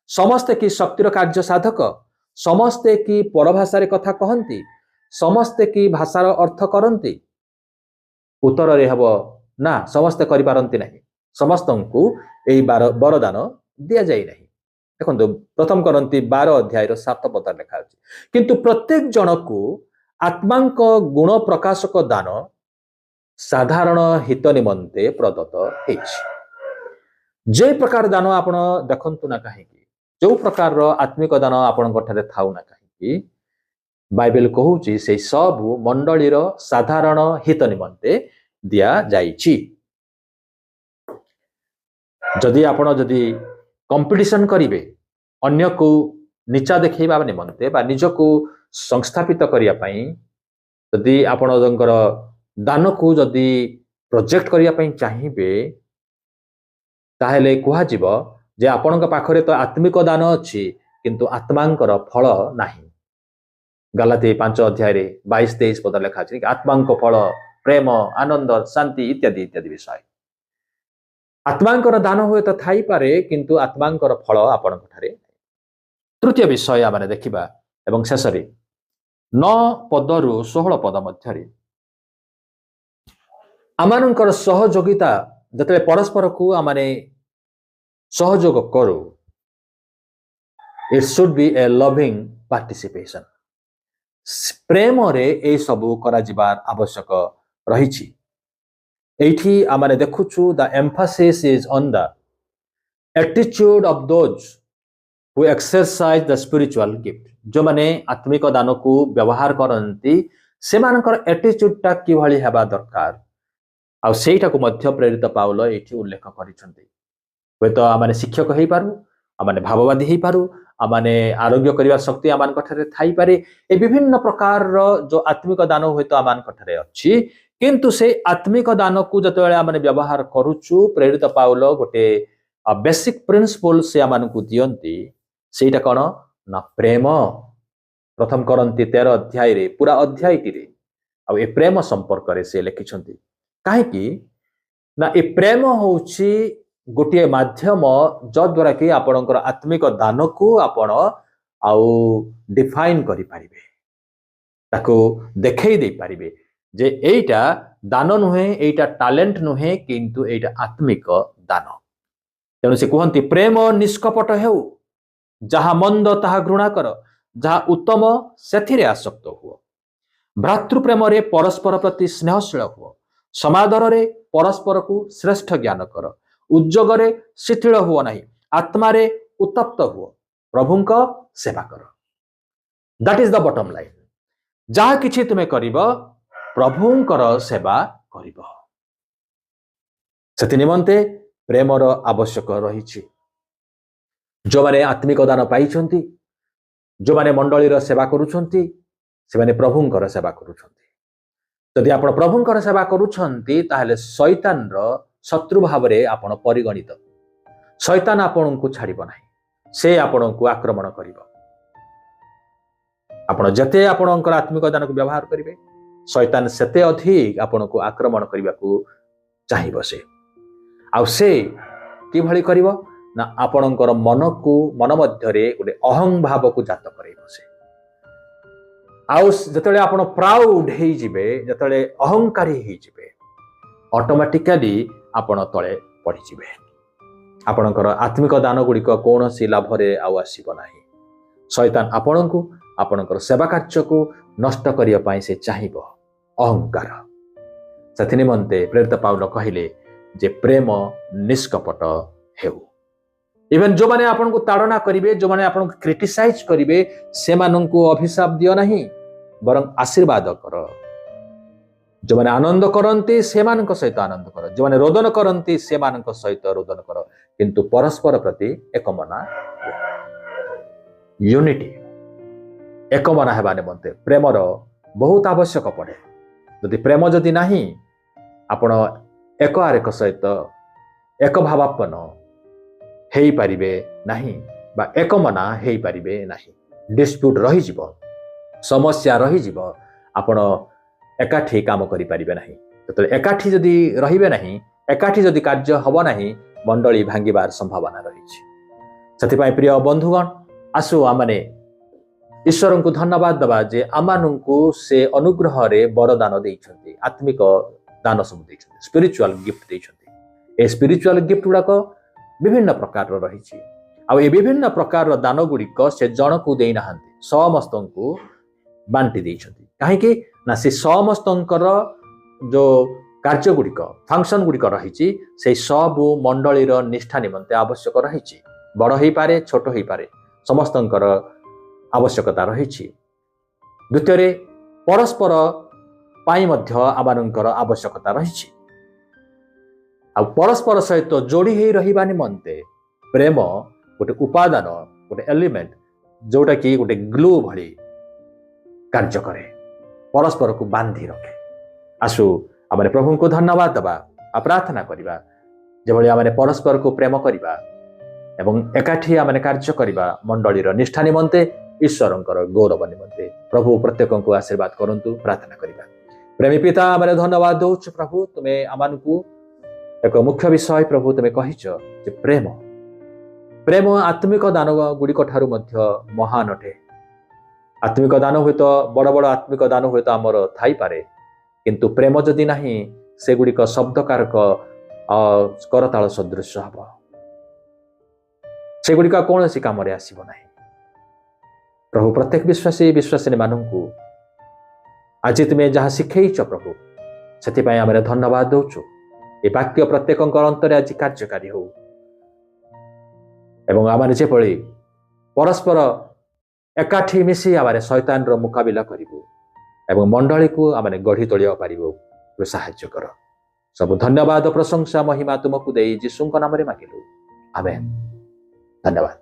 ସମସ୍ତେ କି ଶକ୍ତିର କାର୍ଯ୍ୟ ସାଧକ? ସମସ୍ତେ କି ପରଭାଷାରେ କଥା କହନ୍ତି? ସମସ୍ତେ କି ଭାଷାର ଅର୍ଥ କରନ୍ତି? ଉତ୍ତରରେ ହେବ ନା, ସମସ୍ତେ କରିପାରନ୍ତି ନାହିଁ। ସମସ୍ତଙ୍କୁ ଏହି ବରଦାନ ଦିଆଯାଇ ନାହିଁ। ଦେଖନ୍ତୁ, ପ୍ରଥମ କରିନ୍ଥୀ 12 ଅଧ୍ୟାୟର 7 ପଦରେ ଲେଖା ଅଛି, କିନ୍ତୁ ପ୍ରତ୍ୟେକ ଜଣକୁ ଆତ୍ମାଙ୍କ ଗୁଣ ପ୍ରକାଶକ ଦାନ ସାଧାରଣ ହିତ ନିମନ୍ତେ ପ୍ରଦତ୍ତ ହେଇଛି। ଯେ ପ୍ରକାର ଦାନ ଆପଣ ଦେଖନ୍ତୁ ନା କାହିଁକି, ଯୋଉ ପ୍ରକାରର ଆତ୍ମିକ ଦାନ ଆପଣଙ୍କ ଠାରେ ଥାଉ ନା କାହିଁକି, ବାଇବେଲ କହୁଛି ସେଇ ସବୁ ମଣ୍ଡଳୀର ସାଧାରଣ ହିତ ନିମନ୍ତେ ଦିଆଯାଇଛି। ଯଦି ଆପଣ ଯଦି କମ୍ପିଟିସନ କରିବେ ଅନ୍ୟକୁ ନିଚା ଦେଖେଇବା ନିମନ୍ତେ ବା ନିଜକୁ ସଂସ୍ଥାପିତ କରିବା ପାଇଁ, ଯଦି ଆପଣଙ୍କର ଦାନକୁ ଯଦି ପ୍ରୋଜେକ୍ଟ କରିବା ପାଇଁ ଚାହିଁବେ, ତାହେଲେ କୁହାଯିବ ଯେ ଆପଣଙ୍କ ପାଖରେ ତ ଆତ୍ମିକ ଦାନ ଅଛି, କିନ୍ତୁ ଆତ୍ମାଙ୍କର ଫଳ ନାହିଁ। ଗାଲାତି 5 ଅଧ୍ୟାୟରେ 22-23 ପଦ ଲେଖା ଅଛି, ଆତ୍ମାଙ୍କ ଫଳ ପ୍ରେମ, ଆନନ୍ଦ, ଶାନ୍ତି ଇତ୍ୟାଦି ଇତ୍ୟାଦି ବିଷୟ। ଆତ୍ମାଙ୍କର ଦାନ ହୁଏତ ଥାଇପାରେ, କିନ୍ତୁ ଆତ୍ମାଙ୍କର ଫଳ ଆପଣଙ୍କ ଠାରେ। ତୃତୀୟ ବିଷୟ ଆମେ ଦେଖିବା ଏବଂ ଶେଷରେ 9 ପଦରୁ 16 ପଦ ମଧ୍ୟରେ ଆମମାନଙ୍କର ସହଯୋଗିତା, ଯେତେବେଳେ ପରସ୍ପରକୁ ଆମମାନେ ସହଯୋଗ କରୁ, It should be a loving participation. ପ୍ରେମରେ ଏସବୁ କରାଯିବାର ଆବଶ୍ୟକ ରହିଛି। ଏଇଠି ଆମେ ଦେଖୁଛୁ, the emphasis is on the attitude of those who exercise the spiritual gift. ଯେଉଁମାନେ ଆତ୍ମିକ ଦାନକୁ ବ୍ୟବହାର କରନ୍ତି, ସେମାନଙ୍କର ଆଟିଚ୍ୟୁଡଟା କିଭଳି ହେବା ଦରକାର, ଆଉ ସେଇଟାକୁ ମଧ୍ୟ ପ୍ରେରିତ ପାଉଲ ଏଇଠି ଉଲ୍ଲେଖ କରିଛନ୍ତି। ହୁଏତ ଆମେ ଶିକ୍ଷକ ହେଇପାରୁ, ଆମମାନେ ଭାବବାଦୀ ହେଇପାରୁ, ଆମମାନେ ଆରୋଗ୍ୟ କରିବା ଶକ୍ତି ଆମମାନଙ୍କ ଠାରେ ଥାଇପାରେ, ଏ ବିଭିନ୍ନ ପ୍ରକାରର ଯୋଉ ଆତ୍ମିକ ଦାନ ହୁଏତ ଆମମାନଙ୍କ ଠାରେ ଅଛି, କିନ୍ତୁ ସେଇ ଆତ୍ମିକ ଦାନକୁ ଯେତେବେଳେ ଆମେ ବ୍ୟବହାର କରୁଛୁ, ପ୍ରେରିତ ପାଉଲ ଗୋଟେ ବେସିକ ପ୍ରିନ୍ସିପଲ ସେ ଆମମାନଙ୍କୁ ଦିଅନ୍ତି। ସେଇଟା କଣ ନା ପ୍ରେମ। ପ୍ରଥମ କରିନ୍ଥୀ 13 ଅଧ୍ୟାୟରେ, ପୁରା ଅଧ୍ୟାୟଟିରେ ଆଉ ଏ ପ୍ରେମ ସମ୍ପର୍କରେ ସେ ଲେଖିଛନ୍ତି। କାହିଁକି ନା ଏ ପ୍ରେମ ହଉଛି ଗୋଟିଏ ମାଧ୍ୟମ, ଯଦ୍ୱାରା କି ଆପଣଙ୍କର ଆତ୍ମିକ ଦାନକୁ ଆପଣ ଆଉ ଡିଫାଇନ କରିପାରିବେ, ତାକୁ ଦେଖେଇ ଦେଇପାରିବେ ଯେ ଏଇଟା ଦାନ ନୁହେଁ, ଏଇଟା ଟାଲେଣ୍ଟ ନୁହେଁ, କିନ୍ତୁ ଏଇଟା ଆତ୍ମିକ ଦାନ। ତେଣୁ ସେ କୁହନ୍ତି, ପ୍ରେମ ନିଷ୍କପଟ ହେଉ, ଯାହା ମନ୍ଦ ତାହା ଘୃଣା କର, ଯାହା ଉତ୍ତମ ସେଥିରେ ଆସକ୍ତ ହୁଅ। ଭ୍ରାତୃପ୍ରେମରେ ପରସ୍ପର ପ୍ରତି ସ୍ନେହଶୀଳ ହୁଅ, ସମାଦରରେ ପରସ୍ପରକୁ ଶ୍ରେଷ୍ଠ ଜ୍ଞାନ କର, ଉଦ୍ଯୋଗରେ ଶିଥିଳ ହୁଅ ନାହିଁ, ଆତ୍ମାରେ ଉତ୍ତପ୍ତ ହୁଅ, ପ୍ରଭୁଙ୍କ ସେବା କର। That is the bottom line. ଯାହା କିଛି ତୁମେ କରିବ, ପ୍ରଭୁଙ୍କର ସେବା କରିବ। ସେଥି ନିମନ୍ତେ ପ୍ରେମର ଆବଶ୍ୟକ ରହିଛି। ଯେଉଁମାନେ ଆତ୍ମିକ ଦାନ ପାଇଛନ୍ତି, ଯେଉଁମାନେ ମଣ୍ଡଳୀର ସେବା କରୁଛନ୍ତି, ସେମାନେ ପ୍ରଭୁଙ୍କର ସେବା କରୁଛନ୍ତି। ଯଦି ଆପଣ ପ୍ରଭୁଙ୍କର ସେବା କରୁଛନ୍ତି, ତାହେଲେ ଶୈତାନର ଶତ୍ରୁ ଭାବରେ ଆପଣ ପରିଗଣିତ। ଶୈତାନ ଆପଣଙ୍କୁ ଛାଡ଼ିବ ନାହିଁ, ସେ ଆପଣଙ୍କୁ ଆକ୍ରମଣ କରିବ। ଆପଣ ଯେତେ ଆପଣଙ୍କର ଆତ୍ମିକ ଦାନକୁ ବ୍ୟବହାର କରିବେ, ଶୈତାନ ସେତେ ଅଧିକ ଆପଣଙ୍କୁ ଆକ୍ରମଣ କରିବାକୁ ଚାହିଁବ ସେ। ଆଉ ସେ କିଭଳି କରିବ ନା ଆପଣଙ୍କର ମନ ମଧ୍ୟରେ ଗୋଟେ ଅହଂ ଭାବକୁ ଜାତ କରାଇବ ସେ। ଆଉ ଯେତେବେଳେ ଆପଣ ପ୍ରାଉଡ ହେଇଯିବେ, ଯେତେବେଳେ ଅହଙ୍କାରୀ ହେଇଯିବେ, ଅଟୋମେଟିକାଲି ଆପଣ ତଳେ ପଡ଼ିଯିବେ। ଆପଣଙ୍କର ଆତ୍ମିକ ଦାନ ଗୁଡ଼ିକ କୌଣସି ଲାଭରେ ଆଉ ଆସିବ ନାହିଁ। ଶୈତାନ ଆପଣଙ୍କୁ, ଆପଣଙ୍କର ସେବା କାର୍ଯ୍ୟକୁ ନଷ୍ଟ କରିବା ପାଇଁ ସେ ଚାହିଁବ ଅହଙ୍କାର। ସେଥି ନିମନ୍ତେ ପ୍ରେରିତ ପାଉଲ କହିଲେ ଯେ ପ୍ରେମ ନିଷ୍କପଟ ହେଉ। ଇଭେନ୍ ଯେଉଁମାନେ ଆପଣଙ୍କୁ ତାଡ଼ନା କରିବେ, ଯେଉଁମାନେ ଆପଣଙ୍କୁ କ୍ରିଟିସାଇଜ କରିବେ, ସେମାନଙ୍କୁ ଅଭିଶାପ ଦିଅ ନାହିଁ, ବରଂ ଆଶୀର୍ବାଦ କର। ଯେଉଁମାନେ ଆନନ୍ଦ କରନ୍ତି, ସେମାନଙ୍କ ସହିତ ଆନନ୍ଦ କର। ଯେଉଁମାନେ ରୋଦନ କରନ୍ତି, ସେମାନଙ୍କ ସହିତ ରୋଦନ କର। କିନ୍ତୁ ପରସ୍ପର ପ୍ରତି ଏକମନା, ୟୁନିଟି, ଏକମନା ହେବା ନିମନ୍ତେ ପ୍ରେମର ବହୁତ ଆବଶ୍ୟକ ପଡ଼େ। ଯଦି ପ୍ରେମ ଯଦି ନାହିଁ, ଆପଣ ଏକ ଆରେକ ସହିତ ଏକ ଭାବାପନ୍ନ ହେଇପାରିବେ ନାହିଁ ବା ଏକମନା ହେଇପାରିବେ ନାହିଁ। ଡିସ୍ପ୍ୟୁଟ ରହିଯିବ, ସମସ୍ୟା ରହିଯିବ, ଆପଣ ଏକାଠି କାମ କରିପାରିବେ ନାହିଁ। ଯେତେବେଳେ ଏକାଠି ଯଦି ରହିବେ ନାହିଁ, ଏକାଠି ଯଦି କାର୍ଯ୍ୟ ହେବ ନାହିଁ, ମଣ୍ଡଳୀ ଭାଙ୍ଗିବାର ସମ୍ଭାବନା ରହିଛି। ସେଥିପାଇଁ ପ୍ରିୟ ବନ୍ଧୁଗଣ, ଆସୁ ଆମମାନେ ଈଶ୍ୱରଙ୍କୁ ଧନ୍ୟବାଦ ଦେବା ଯେ ଆମମାନଙ୍କୁ ସେ ଅନୁଗ୍ରହରେ ବରଦାନ ଦେଇଛନ୍ତି, ଆତ୍ମିକ ଦାନ ସବୁ ଦେଇଛନ୍ତି, ସ୍ପିରିଚୁଆଲ ଗିଫ୍ଟ ଦେଇଛନ୍ତି। ଏ ସ୍ପିରିଚୁଆଲ ଗିଫ୍ଟ ଗୁଡ଼ାକ ବିଭିନ୍ନ ପ୍ରକାରର ରହିଛି। ଆଉ ଏ ବିଭିନ୍ନ ପ୍ରକାରର ଦାନ ଗୁଡ଼ିକ ସେ ଜଣକୁ ଦେଇନାହାନ୍ତି, ସମସ୍ତଙ୍କୁ ବାଣ୍ଟି ଦେଇଛନ୍ତି। କାହିଁକି ନା ସେ ସମସ୍ତଙ୍କର ଯୋଉ କାର୍ଯ୍ୟ ଗୁଡ଼ିକ, ଫଙ୍କସନ ଗୁଡ଼ିକ ରହିଛି, ସେଇ ସବୁ ମଣ୍ଡଳୀର ନିଷ୍ଠା ନିମନ୍ତେ ଆବଶ୍ୟକ ରହିଛି। ବଡ଼ ହେଇପାରେ, ଛୋଟ ହେଇପାରେ, ସମସ୍ତଙ୍କର ଆବଶ୍ୟକତା ରହିଛି। ଦ୍ୱିତୀୟରେ ପରସ୍ପର ପାଇଁ ମଧ୍ୟ ଆମମାନଙ୍କର ଆବଶ୍ୟକତା ରହିଛି। ଆଉ ପରସ୍ପର ସହିତ ଯୋଡ଼ି ହେଇ ରହିବା ନିମନ୍ତେ ପ୍ରେମ ଗୋଟେ ଉପାଦାନ, ଗୋଟେ ଏଲିମେଣ୍ଟ, ଯୋଉଟାକି ଗୋଟେ ଗ୍ଲୁ ଭଳି କାର୍ଯ୍ୟ କରେ, ପରସ୍ପରକୁ ବାନ୍ଧି ରଖେ। ଆସୁ ଆମେ ପ୍ରଭୁଙ୍କୁ ଧନ୍ୟବାଦ ଦେବା ଆଉ ପ୍ରାର୍ଥନା କରିବା, ଯେଭଳି ଆମେ ପରସ୍ପରକୁ ପ୍ରେମ କରିବା ଏବଂ ଏକାଠି ଆମେ କାର୍ଯ୍ୟ କରିବା ମଣ୍ଡଳୀର ନିଷ୍ଠା ନିମନ୍ତେ, ଈଶ୍ୱରଙ୍କର ଗୌରବ ନିମନ୍ତେ। ପ୍ରଭୁ ପ୍ରତ୍ୟେକଙ୍କୁ ଆଶୀର୍ବାଦ କରନ୍ତୁ। ପ୍ରାର୍ଥନା କରିବା। ପ୍ରେମୀ ପିତା, ଆମେ ଧନ୍ୟବାଦ ଦଉଛୁ ପ୍ରଭୁ, ତୁମେ ଆମମାନଙ୍କୁ ଏକ ମୁଖ୍ୟ ବିଷୟ ପ୍ରଭୁ ତୁମେ କହିଛ ଯେ ପ୍ରେମ, ପ୍ରେମ ଆତ୍ମିକ ଦାନ ଗୁଡ଼ିକ ଠାରୁ ମଧ୍ୟ ମହାନ ଅଟେ। ଆତ୍ମିକ ଦାନ ହୁଏତ ବଡ଼ ବଡ଼ ଆତ୍ମିକ ଦାନ ହୁଏତ ଆମର ଥାଇପାରେ, କିନ୍ତୁ ପ୍ରେମ ଯଦି ନାହିଁ ସେଗୁଡ଼ିକ ଶବ୍ଦକାରକ କରତାଳ ସଦୃଶ ହେବ, ସେଗୁଡ଼ିକ କୌଣସି କାମରେ ଆସିବ ନାହିଁ। ପ୍ରଭୁ ପ୍ରତ୍ୟେକ ବିଶ୍ୱାସୀ ବିଶ୍ୱାସିନୀ ମାନଙ୍କୁ ଆଜି ତୁମେ ଯାହା ଶିଖେଇଛ ପ୍ରଭୁ, ସେଥିପାଇଁ ଆମେ ଧନ୍ୟବାଦ ଦଉଛୁ। ଏ ବାକ୍ୟ ପ୍ରତ୍ୟେକଙ୍କ ଅନ୍ତରେ ଆଜି କାର୍ଯ୍ୟକାରୀ ହଉ ଏବଂ ଆମେ ଯେଭଳି ପରସ୍ପର ଏକାଠି ମିଶି ଆମେ ଶୈତାନର ମୁକାବିଲା କରିବୁ ଏବଂ ମଣ୍ଡଳୀକୁ ଆମେ ଗଢ଼ି ତୋଳିବା ପାରିବୁ, ସାହାଯ୍ୟ କର। ସବୁ ଧନ୍ୟବାଦ, ପ୍ରଶଂସା, ମହିମା ତୁମକୁ ଦେଇ ଯୀଶୁଙ୍କ ନାମରେ ମାଗିଲୁ, ଆମେନ୍। ଧନ୍ୟବାଦ।